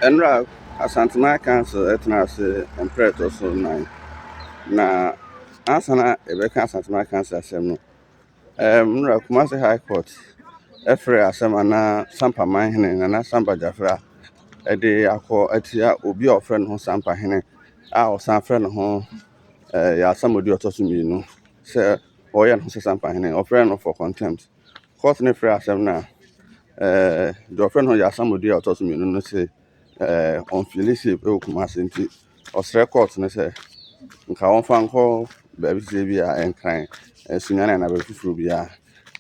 Nnora Asanteman Council tena ase mprɛ ɛtɔ so nan. Na ansa na yɛbɛka Asanteman Council asɛm no, nnora Kumasi High Court frɛɛ asɛm anaa Sampa Manhene Nana Samba Gyafra de akɔ atia obi a ɔfrɛ ne ho Sampa Hene a ɔsan frɛ ne ho Yaa Asamoah a ɔtɔ so mmienu sɛ ɔreyɛ ne ho sɛ Sampa Hene. Ɔfrɛɛ no for contempt. Court no frɛɛ asɛm no a, deɛ ɔfrɛ ne ho Yaa Asamoah a ɔtɔ so mmienu no se ɔnfeel safe wɔ Kumasi nti ɔsrɛ court no sɛ nka wɔmfa nkɔ baabi te sɛ bi a Nkran, Sunyani anaa baabi foforɔ biara.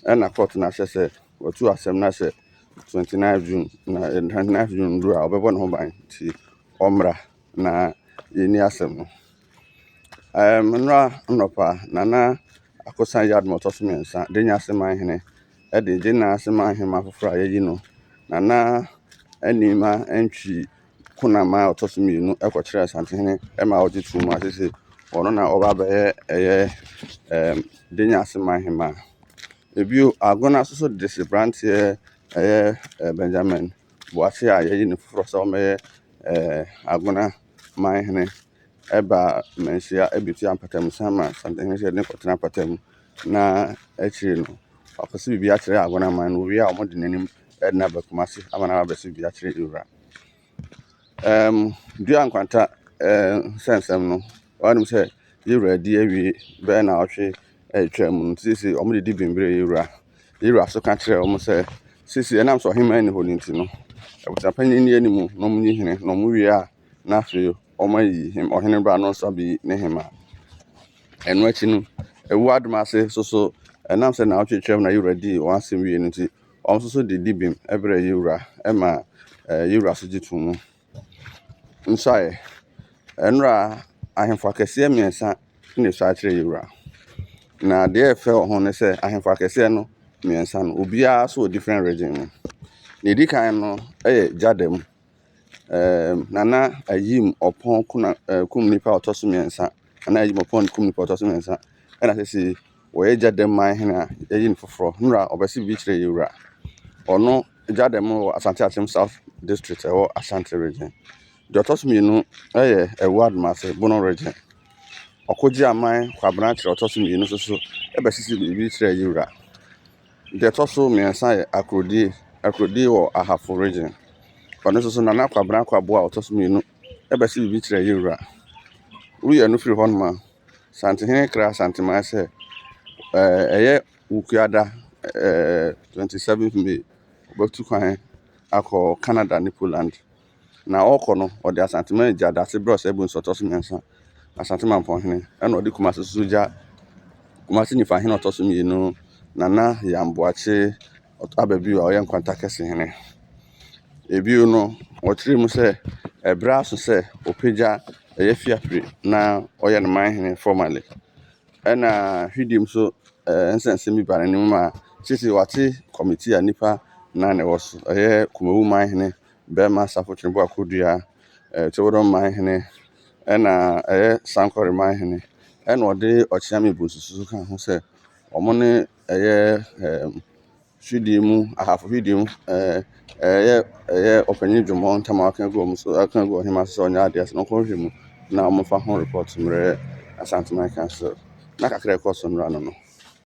Ɛna court no ahyɛ sɛ wɔatu asɛm no ahyɛ 29 June, na 29 June duru a, ɔbɛbɔ ne ho ban nti ɔmmra na yɛnni asɛm no. Nnora nnɔpa, Nana Akosa Yiadom a ɔtɔ so mmiɛnsa, Denya ase manhene de Gyena ase manhema foforɔ a yɛayi no, Nana Anima Antwi Konama a ɔtɔ so mmienu, kɔkyerɛɛ Asantehene ma ɔgye too mu a seesei ɔno na ɔreba abɛyɛ ɛyɛ Denya ase manhema. Ebio, Agona nso so de aberanteɛ ɛyɛ Benjamin Boakye a yɛayi no foforɔ sɛ ɔmmɛyɛ Agona manhene ɛba Manhyia abɛtua mpatamusa ma Asantehene sɛ yɛde no kɔtena mpata mu, na akyire no wakɔsi biribi akyerɛ Agona man no. Owie a, wɔde n'anim de no aba Kumasi ama no aba abɛsi biribi akyerɛ ewura. Dua Nkwanta nsɛnsɛm no, wɔanim sɛ yɛwura adi awie bɛyɛ nnawɔtwe a atwa mu no, nti seesei wɔde di bembere yɛwura. Yɛwura so ka kyerɛ wɔn sɛ seesei ɛnam sɛ ɔhemmaa nni hɔ no nti no, abusuapanyin nni anim na wɔnyi hene, na wɔwie a, na afei wɔayi ɔhene ba no nso abɛyi ne hemmaa. Ɛno akyi no, Ewu Adom ase nso so, ɛnam sɛ nnawɔtwe twam na yɛwura dii wɔn asɛm wie no nti, wɔn nso so de di bem brɛ yɛwura ma yɛwura so gye to mu. Nsuaeɛ, nnora ahemfo akɛseɛ mmiɛnsa na esua akyerɛ yɛwura. Na deɛ ɛyɛ fɛ wɔ ho ne sɛ ahemfo akɛseɛ no mmiɛnsa no, obiara nso wɔ different region mu. Deɛ ɛdi kan no yɛ Gyadam. Nana Ayim Ɔpɔn Kuna kum nipa a ɔtɔ so mmiɛnsa. Nana Ayim Ɔpɔn kum nipa a ɔtɔ so mmiɛnsa. Ɛna seesei wɔyɛ Gyadam manhene a yɛayi no foforɔ. Nnora ɔbɛsi biribi kyerɛ yɛwura. Ɔno Gyadam wɔ Asante Akyem South District a ɛwɔ Ashanti Region. Deɛ ɔtɔ so mmienu yɛ Ɛwo Adomase, Bono Region. Ɔkogye Aman Kwabena Kyerɛ ɔtɔ so mmienu nso so bɛsisi biribi kyerɛ yɛwura. Deɛ ɛtɔ so mmiɛnsa yɛ Akrodie. Akrodie wɔ Ahafo Region. Ɔno nso so, Nana Kwabena Kwaboa a ɔtɔ so mmienu bɛsi biribi kyerɛ yɛwura. Woyi ɛno firi hɔnom a, Santehene kra Asanteman sɛ ɛyɛ Wukuada 27th May, ɔbɛtu kwan akɔ Canada ne Poland. Na ɔrekɔ no, ɔde Asanteman gya dase berɛ a Ɔsɛe Bonsu a ɔtɔ so mmiɛnsa, Asante Mampɔnhene, ɛna ɔde Kumasi nso gya Kumasi Nifahene a ɔtɔ so mmienu, Nana Yam Boakye aba bio a ɔyɛ Nkwanta Kɛsehene. Ebio no, wɔkyerɛɛ mu sɛ ɛberɛ aso sɛ ɔpagya ɛyɛ Fiapre na ɔyɛ ne manhene formally. Ɛna Hwidiem nso nsɛnsɛm bi ba n'anim a seesei wate committee a nnipa nnan na ɛwɔ so. Ɛyɛ Kumawu manhene, Bɛrima Safo Twene Akodua, Kyewodom manhene, ɛna ɛyɛ Sankore manhene. Ɛna ɔde Ɔkyeame Bonsu nso ka ho sɛ wɔn ne ɛyɛ Hwidiem, Ahafo Hwidiem ɛyɛ ɔpanin Dwomɔ ntam a waka agu wɔn so, aka agu ɔhemmaa so sɛ ɔnyɛ adeɛ sɛ ɔnkɔhwehwɛ mu na wɔmfa ho report mmrɛ Asanteman Council. Na kakra a ɛkɔɔ so nnora no.